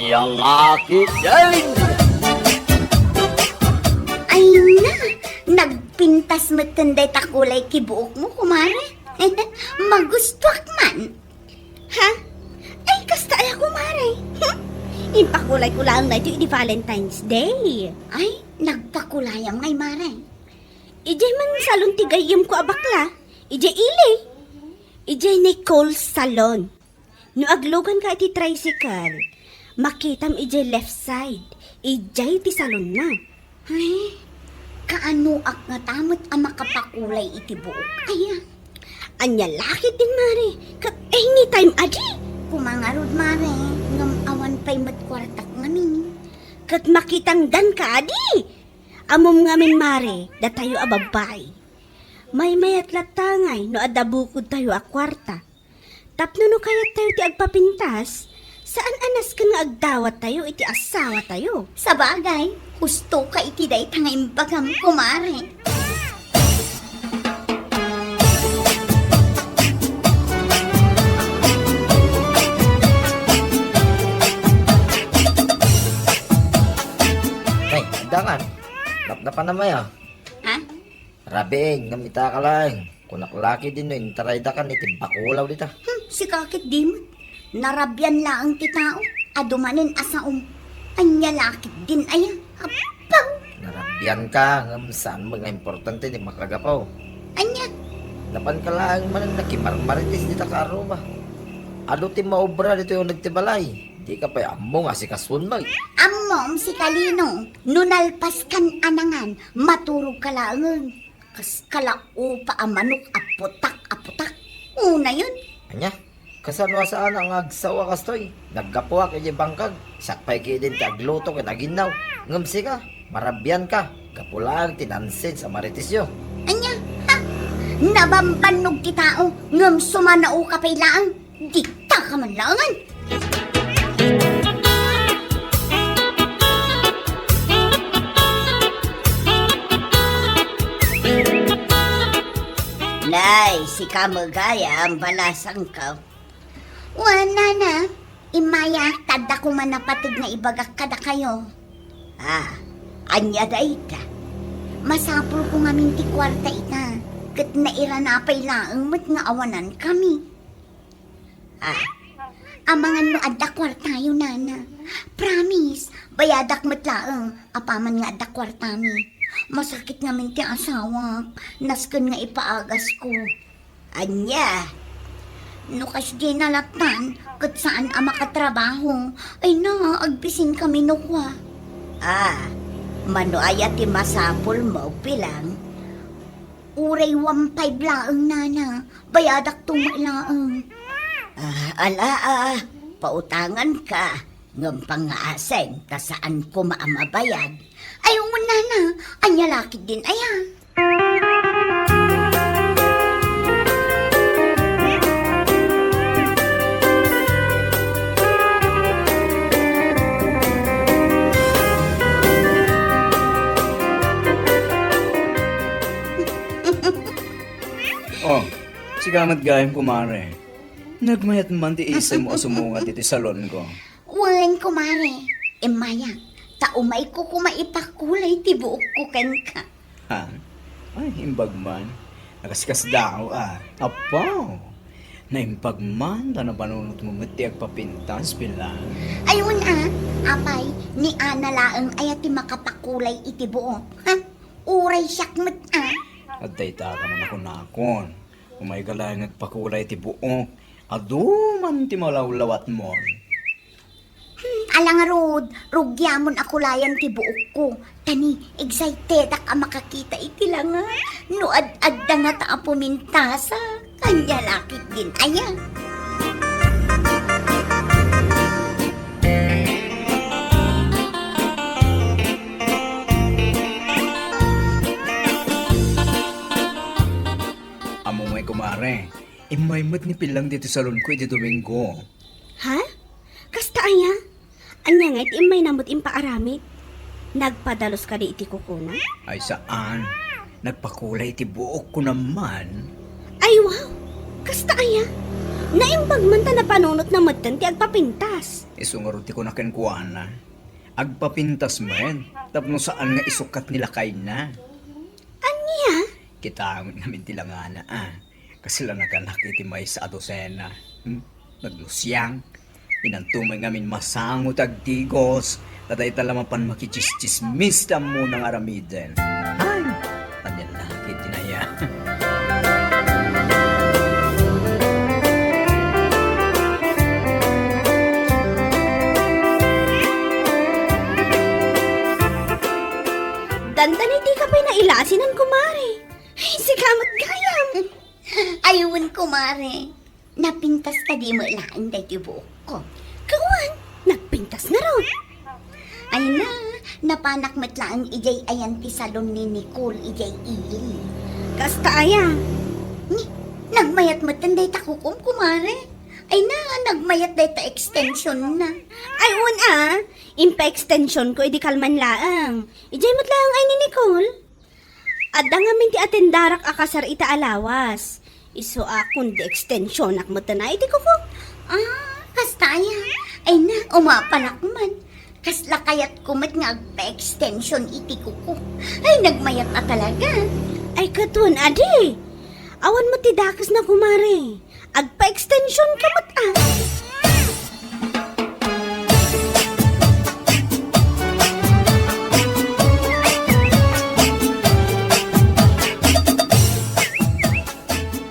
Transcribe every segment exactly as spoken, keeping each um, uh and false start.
Lalaki din. Ay na, nagpintas metten dayta kulay ti buokmo, kumare. Magustuak man. Ha? Ay, kasta aya, kumare. Impakulayko laeng daytoy idi Valentine's Day. Ay, nagpakulayam ngay, mare. Idiay man salon ti gayyemko a bakla. Idiay ili. Idiay Nicole Salon. No agluganka iti tricycle, makitam idiay left side, idiay ti salonna. Ay, kaanoak ngata met a makapakulay iti buok aya? Ania la ketdin, mare, ket anytime a di? Koma ngarud, mare, ngem awan pay met kuartak ngamin. Ket makitangdan kadi? Ammom ngamin, mare, datayo a babbai. Maymayat latta ngay no adda bukodtayo a kuarta. Tapno no kayattayo ti agpapintas, saan a nasken nga agdawattayo iti asawatayo. Sabagay, husto ka iti dayta nga imbagam, kumare. Ay, dangan. Napnapan na maya. Ha? Rabiin, ngem ita ka laeng. Kunak la ketdin no intaraydakan iti bakulaw dita. Hmm, sika ketdi met. Narabian laeng ti tao. Adu manen a saom. Ania la ketdin aya? Apaw! Narabian ka, ngem saan met nga importante ti makagapu. Ania? Napan ka laeng manen nakimarmarites dita kaarruba. Adu ti maobra ditoy uneg ti balay. Di ka pay ammo nga asikasuon met. Ammom, sika Lino, no nalpaskan a nangan, maturog ka laeng. Kas kalaupa a manok a putak a putak. Unayon. Ania? Kasano a saan nga agsawa kastoy? Naggapuak idiay bangkag, siak pay ketdin ti agluto ken aginnaw. Ngem sika, marabian ka, gapu laeng ti nonsense a maritesyo. Ania? Ha? Nabambannog ti tao, ngem sumanao ka pay laeng. Dita ka man laengen. Nay, sika met gayam, balasangko. Wen, nana, immaya, ta adda koma napateg nga ibagak kadakayo. Ah, ania dayta? Masapulko ngamin ti kuarta ita, ket nairana pay laeng met nga awanankami. Ah, amangan no adda kuartayo, nana. Promise, bayadak met laeng apaman nga adda kuartami. Masakit ngamin ti asawak, nasken nga ipaagasko. Ania? No kasdina latta, ket saan a makatrabaho. Ay na, agbisinkami no kua. Ah, mano aya ti masapulmo, bilang? Uray one five laeng, nana. Bayadakto met laeng. Ah, ala, ah, pautanganka. Ngem pangngaasim ta saan koma a mabayad. Ay, wen, nana, ania la ketdin aya? Oh, sika met gayam, kumare. Nagmayat man ti isimmo a sumungat iti salonko. Wen, kumare, immaya, ta umayko koma ipakulay ti buokko kenka. Ha? Ay, imbag man. Nakaskasdaaw, a. Apo! Naimbag man ta napanunotmo met ti agpapintas, bilang. Ay, wen, a. Apay, ni Ana laeng aya ti makapakulay iti buok. Ha? Uray siak met, a. Adda ita ka man a kunakon. Umayka laeng agpakulay ti buok. Adu man ti malawlawatmon. Hmm, ala ngarud, rugiamon a kulayan ti buokko. Ta ni, excitedak a makakita iti langa. No ad-adda ngata a pumintasak, ania la ketdin aya? Ammom ngay, kumare, immay met ni Pilang ditoy salonko idi Domingo. Ha? Kasta aya? Ania ngay ti immayna met impaaramid? Nagpadalus kadi iti kukuna? Ay, saan. Nagpakulay iti buokko naman. Ay, wow! Kasta aya? Naimbag man ta napanunotna metten ti agpapintas. Isu ngarud ti kuna kenkuana, agpapintas met tapno saan nga isukkat ni lakayna. Ania? Kitaem ngamin ti langana, a. Kasla naganak iti maysa a dosena. Hmm? Naglusiang. Inanto met ngamin masango ti agtigos. Ta dayta la mapan makichischismis ti ammona nga aramiden. Ay! Ania la ket ti naya. Dandani dika pay nailasinan, kumare. Ay, sika met gayam. Ay, wen, kumare. Napintas kadi met laeng daytoy buokko? Kawan, nagpintas ngarud. Ay na, napanak met laeng idiay ayan ti salon ni Nicole idiay ili. Kasta aya? Ni, nagmayat metten dayta kukom, kumare. Ay na, nagmayat dayta extension na. Ay, wen a, impa-extension ko idi kalman laeng. Idiay met laeng ay ni Nicole. Adda ngamin ti atendarak a kasar ita a lawas. Isu a kundi extensionak metten a iti kuko. Ah, kasta aya. Ay na, umapalak man. Kasla kayatko met nga agpa-extension iti kuko. Ay, nagmayat a talaga. Ay, katon, adi. Awan met ti dakes na, kumare. Agpa-extension ka met, a.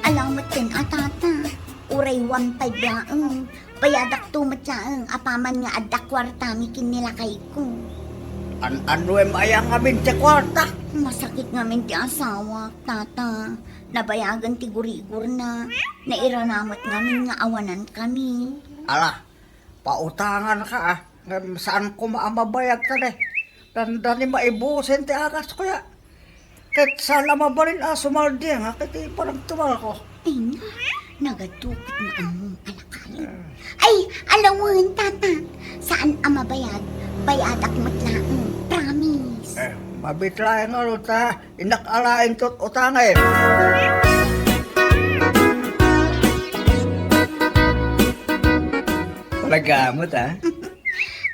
Ala met ken a, tata. Uray one five laeng. Bayadakto met laeng apaman nga adda kuartami ken ni lakayko. An-annuem aya ngamin ti kuarta? Masakit ngamin ti asawak, tata. Nabayagen ti gurigorna. Nairana met ngamin nga awanankami. Ala, pautanganka, a. Ngem saan koma a mabayag kadi. Dandani maibusen ti agasko ya. Ket saan a mabalin a sumaldi nga ket ipanagtumalko. Ay, na, nagaduket nga ammom a lakay. Ay, ala wen, tata. Saan a mabayag, bayadak met laeng. Promise. Eh, mabit laeng ngarud ta. Innak alaen ket utangem. Talaga met, a?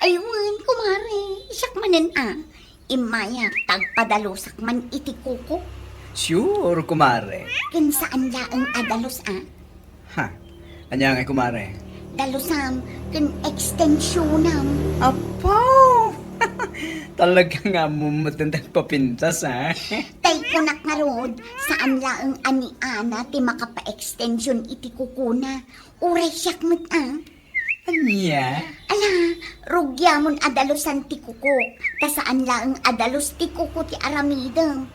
Ay, wen, kumare. Siak manen, a. Immayak, ta agpadalusak man iti kuko. Sure, kumare. Ken saan laeng a dalus, a? Ha? Ania ngay, kumare? Dalusam ken extensionam. Apo! Talaga nga ammom met ti agpapintas, a? Tay kunak ngarud, saan laeng a ni Ana ti makapa-extension iti kukona. Uray siak met, a. Ania? Ala, rugiamon a dalusan ti kukok, ta saan laeng a dalus ti kuko ti aramidem.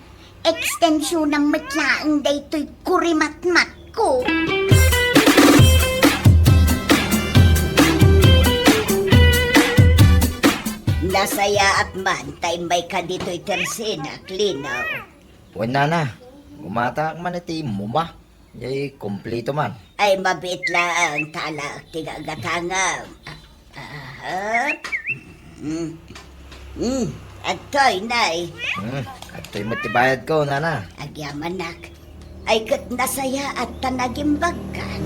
Extensionam met laeng daytoy kurimatmatko. Nasayaat man ta immayka ditoy tersinak, Lino. Wen, nana, gumataak man iti immuma. Jay, kumplito man. Ay, mabiit laeng ta alaek ti gagatangam. Ah, aha. Mm. Mm. Adtoy, nay. Hmm, adtoy met ti bayadko, nana. Agyamanak. Ay, ket nasayaat ta nagimbagkan.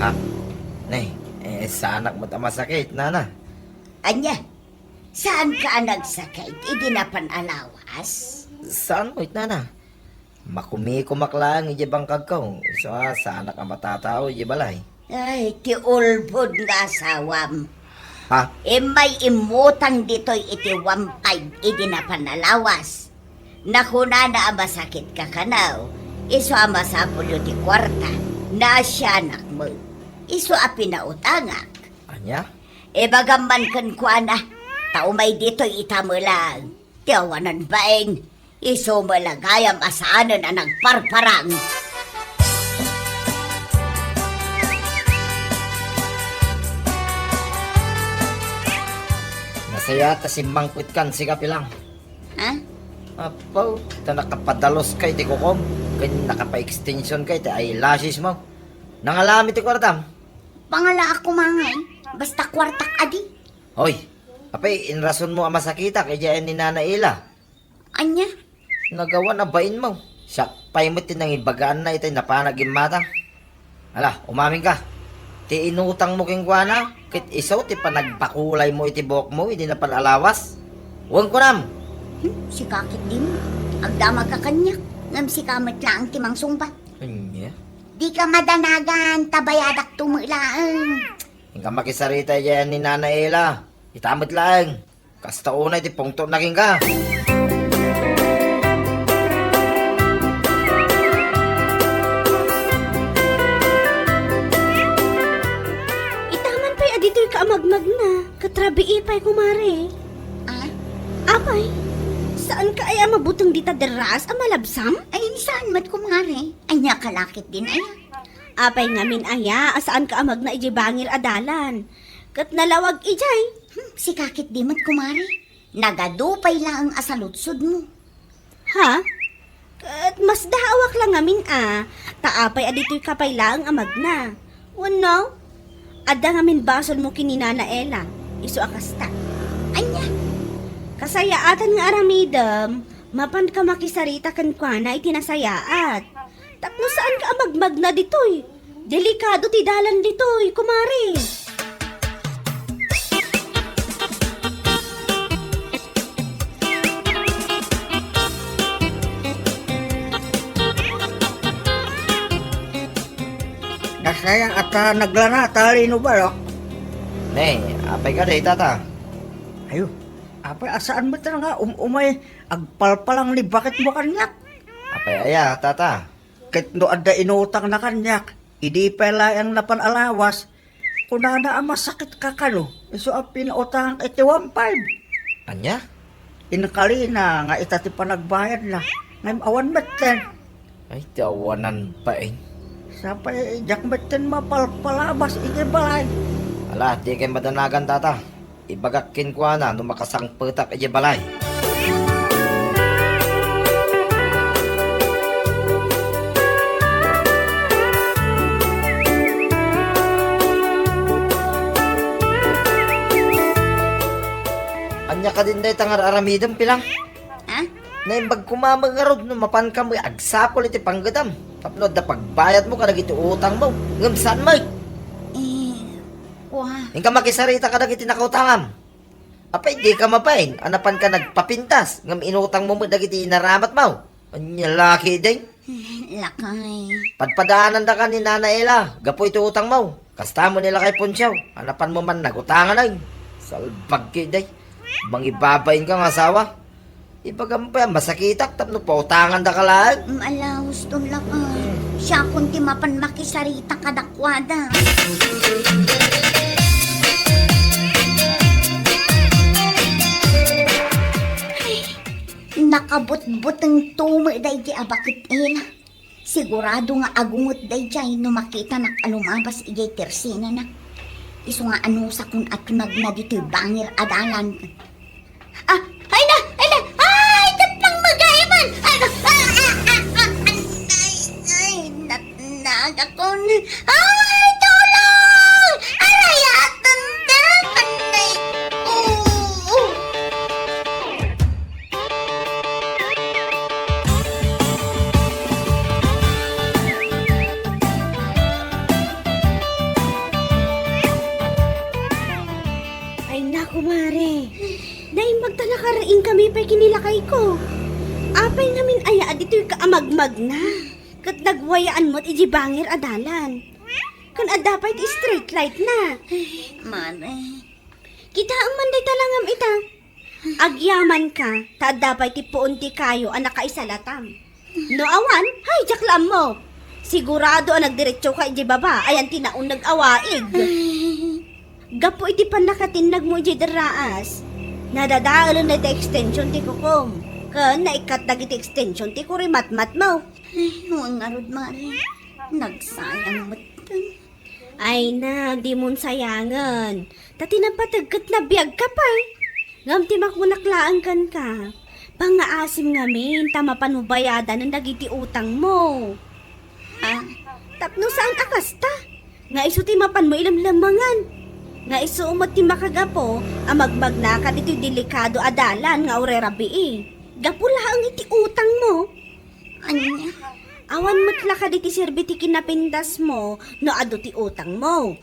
Ha? Nay, eh, saanak met a masakit, nana. Ania? Saanka a nagsakit idi napan a lawas? Saan met, nana. Makumikomak laeng idiay bangkagko, isu a saanak a matatao idiay balay. Ay, ti ulbod nga asawam. Ha? Immay immutang ditoy iti one five idi napan a lawas. Nakunana a masakitka kano, isu a masapulyo ti kuarta, naasianak met. Isu a pinautangak. Ania? Ibagam man kenkuana, ta umay ditoy ita met laeng. Ti awanan bain, isu met la gayam a saanen a nagparparang. Nasayaat ta simmangpetkan, sika, Pilang. Ha? Apo, ta nakapadaluska iti kukom, ken nakapa-extensionka iti eyelashes mo. Nangalami ti kuartam? Pangalaak koma ngay, basta kuartak adi. Hoy, apay, inrasonmo a masakitak idiay ni Nana Ila? Ania? Nagawan a bainmo. Siak pay met ti nangibagaanna itay napanak immata. Ala, umaminka. Ti inutangmo kenkuana, ket isu ti panagbakulaymo iti buokmo idi napan a lawas. Wen kunam. Hmm, sika ketdin, agdamagka kaniak, ngem sika met laeng ti mangsungbat. Ania? Dika madanagan, ta bayadakto met laeng. Inka makisarita idiay ni Nana Ela. Ita met laeng. Kasta unay ti pungtotna kenka. Ita man pay a ditoyka a magmagna, ket rabii pay, kumare. Ah? Apay, saanka aya a mabuteng dita derraas a malabsam? Ay, saan met, kumare. Ania ka la ketdin aya? Apay ngamin aya a saanka a magna idiay bangir a dalan? Ket nalawag idiay. Hmm, sika ketdi met, kumare. Nagadu pay laeng a saludsodmo. Ha? Ket masdaawak la ngamin a, ta apay a ditoyka pay laeng a magna? Wenno, adda ngamin basolmo ken ni Nana Ela, isu a kasta. Ania? Kasayaatan nga aramidem, mapanka makisarita kenkuana iti nasayaat. Tapno saanka a magmagna ditoy. Delikado ti dalan ditoy, kumare. Nasayaat a naglana ta lino balo. Ne, apay kadi, tata? Ayo, apay a saan met nga um-umay agpalpalang ni baketmo kaniak? Apay aya, tata? Ket no adda inutangna kaniak, idi pay laeng napan a lawas, kunana a masakitka kano, isu a pinautangak iti one five. Ania? Inkalina nga ita ti panagbayadna, ngem awan metten. Ay, ti awanan pay. Sapay, diak metten mapalpalabas iti balay. Ala, dikay madanagan, tata. Ibagak kenkuana no makasangpetak idiay balay. Ania kadin dayta nga ar-aramidem, Pilang? Ha? Naimbag koma met ngarud no mapanka met agsapul iti panggedam tapno adda pagbayadmo kadagiti utangmo. Ngem saan met? Eh, Wa. Inka makisarita kadagiti nakautangam. Apay, dika mabain a napanka nagpapintas ngem inutangmo met dagiti inaramatmo? Ania la ketdin? Lakay. Padpadaanandaka ni Nana Ela gapu iti utangmo. Kasta met ni Lakay Poncio a napanmo man nagutangan. Salbag ketdin. Mangibabainka nga asawa. Ibagam pay a masakitak tapno pautangandaka laeng. Ala, huston, Lakay. Siakon ti mapan makisarita kadakuada. Ay, nakabutbutengto met daydi a baket, Ela. Sigurado nga agunget daydiay no makitanak a lumabas idiay tersenana. Isu nga anusakon a tunagna ditoy bangir a dalan. Ah, ay na! Ay na! Ay, tapang magaiman! Ay, ah, ah, ah, ah, ay, ay, ay, natnagakon. Ay, tulong! Arayatan da! Anay! Oo! Ay, naku, mare. Naimbag ta nakariing kami pay ken ni lakayko. Apay ngamin aya a ditoyka a magmagna? Ket nagwayaan met idiay bangir a dalan. Ken adda pay ti street light na. Ay, mare. Kitaem man dayta langam ita. Agyamanka, ta adda pay ti puon ti kayo a nakaisalatam. No awan, hay, diak la ammo. Sigurado a nagdiretsoka idiay baba, ayan ti nauneg a waig. Gapu iti pannakatinnagmo idiay derraas, nadadaelen dayta extension ti kukom, ken naikkat dagiti extension ti kurimatmatmo. Ay, wen ngarud, mare. Nagsayang metten. Ay na, dimon sayangen. Ta ti napateg ket nabiagka pay. Ngem ti makunak laeng kenka, pangngaasim ngamin ta mapanmo bayadanen dagiti utangmo. Ah? Tapno saan a kasta, nga isu ti mapanmo ilemlemengen. Nga isu met ti makagapu a magmagnaka ditoy delikado a dalan nga uray rabii. Gapu laeng iti utangmo. Ania? Awan met la kadi ti serbi ti kinapintasmo no adu ti utangmo.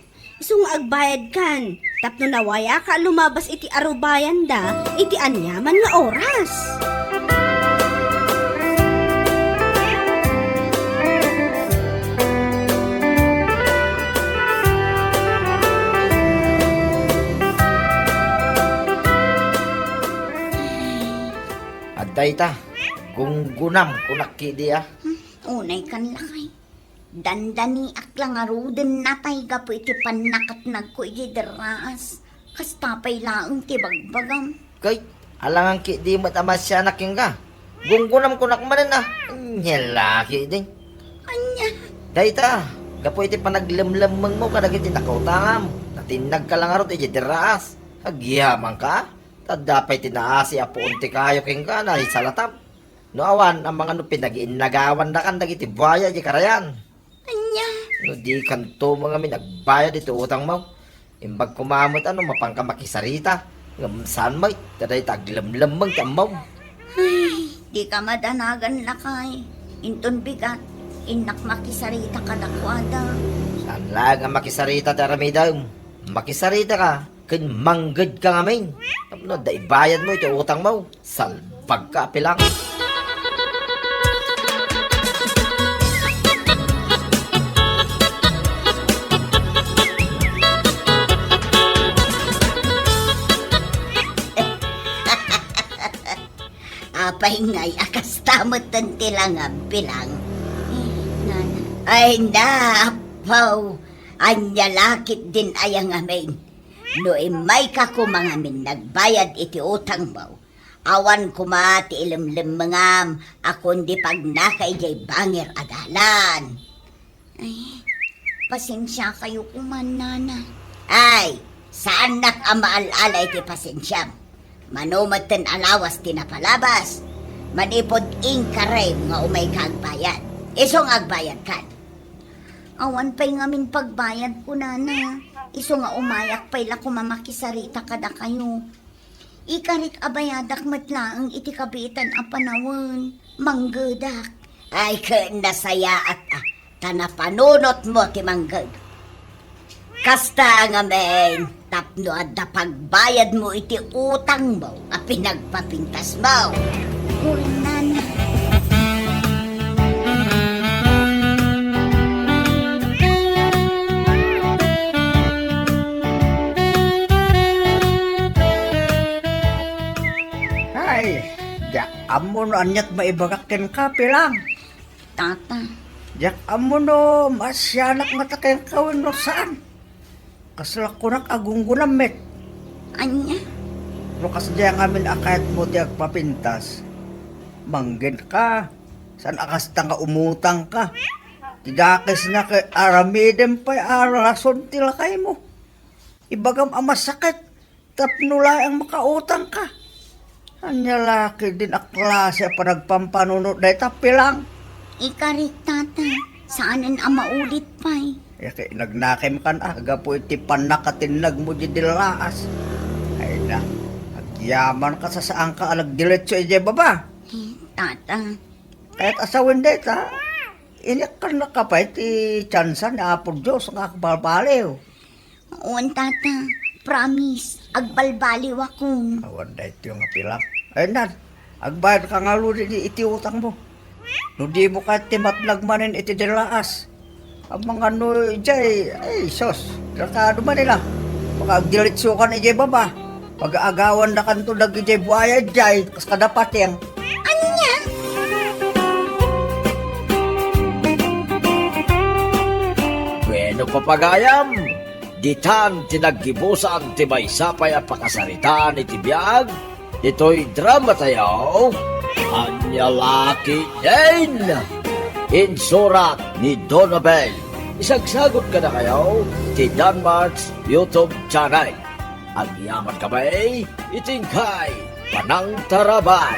Isu nga agbayadkan, tapno nawayaka a lumabas iti arubayanda iti aniaman nga oras. Adda ita, gunggunam kunak kidi a. Hmm, unay kan lakay. Dandaniak la ngaruden natay gapu iti pannakatnagko iti derraas. Kasta pay laeng ti bagbagam. Kay, alangan kidi met a masianak kenka. Gunggunam kunak manen a. Ania la kidi. Ania? Dayta, gapu iti panaglemlemmengmo kadagiti nakautangam. Natinnagka la ngarud iti derraas. Agyamanka? Ta adda pay ti naasi a puon ti kayo kenka, naisalatam. No awan, amangan no pinagiinnagawandakan dagiti buaya iti karayan. Ania? No dikanto ngamin agbayad iti utangmo. Imbag koma met a no mapanka makisarita. Ngem saan met, ta dayta aglemlemmeng ti ammom. Ay, dika madanagan, lakay. Inton bigat, innak makisarita kadakuada. Saan laeng a makisarita ti aramidem. Makisaritaka ken manggedka ngamin. Tapno adda ibayadmo iti utangmo. Salbagka a pilang. Apay ngay a kasta metten ti langab, pilang? Eh, nana. Ay na, apaw. Ania la ketdin aya ngamin? No immayka koma ngamin nagbayad iti utangmo, awan koma ti ilemlemmengam a kundi pagnaka idiay bangir a dalan. Ay, pasensiakayo koma, nana. Ay, saannak a maal-ala iti pasensiam. Mano metten a lawas ti napalabas, manipud inkarem nga umayka agbayad. Isu nga agbayadkan. Awan pay ngamin pagbayadko, nana. Isu nga umayak pay la koma makisarita kadakayo. Ikarik a bayadak met laeng iti kabiitan a panawen, manggedak. Ay, ket nasayaat a, ta napanunotmo ti mangged. Kasta ngamin, tapno adda pagbayadmo iti utangmo a pinagpapintasmo. Uray, nana. Ay, diak ammo no aniat maibagak kenka, pilang. Tata. Diak ammo no maasianak ngata kenka wenno saan. Kasla kunak a gunggunam met. Ania? No kasdiay ngamin a kayatmo ti agpapintas, manggenka. Saan a kasta nga umutangka. Ti dakesna ket aramidem pay a rason ti lakaymo. Ibagam a masakit. Tapno laeng makautangka. Ania la ketdin a klase a panagpampanunot dayta, pilang? Ikarik, tata, saanen a maulit pay. Ket nagnakemkan a gapu iti pannakatinnagmo diay derraas. Ay na, agyamanka sa saanka a nagdiretso idiay baba. Eh, tata. Kayat a sawen dayta, inikkannaka pay ti tiansa ni Apo Dios nga agbalbaliw. Wen, tata. Promise, agbalbaliwakon. Awan daytoy nga pilak. Ay, nan, agbayadka ngaruden iti utangmo. No dimo kayat ti matnag manen iti derraas. Amangan no idiay, ay, sus, tratado manen a. Baka agdiretsokan idiay baba. Pagaagawandakanto dagidiay buaya idiay, kas kada pateng. Ania? Bueno, papagayam, ditan ti naggibusan ti maysa pay a pakasaritaan iti biag ditoy dramatayo, Ania La Ketdin. Insurat ni Donabel. Isagsagut kadakayo ti Danmark's YouTube channel. Agyamankami iti inkay panangtarabay.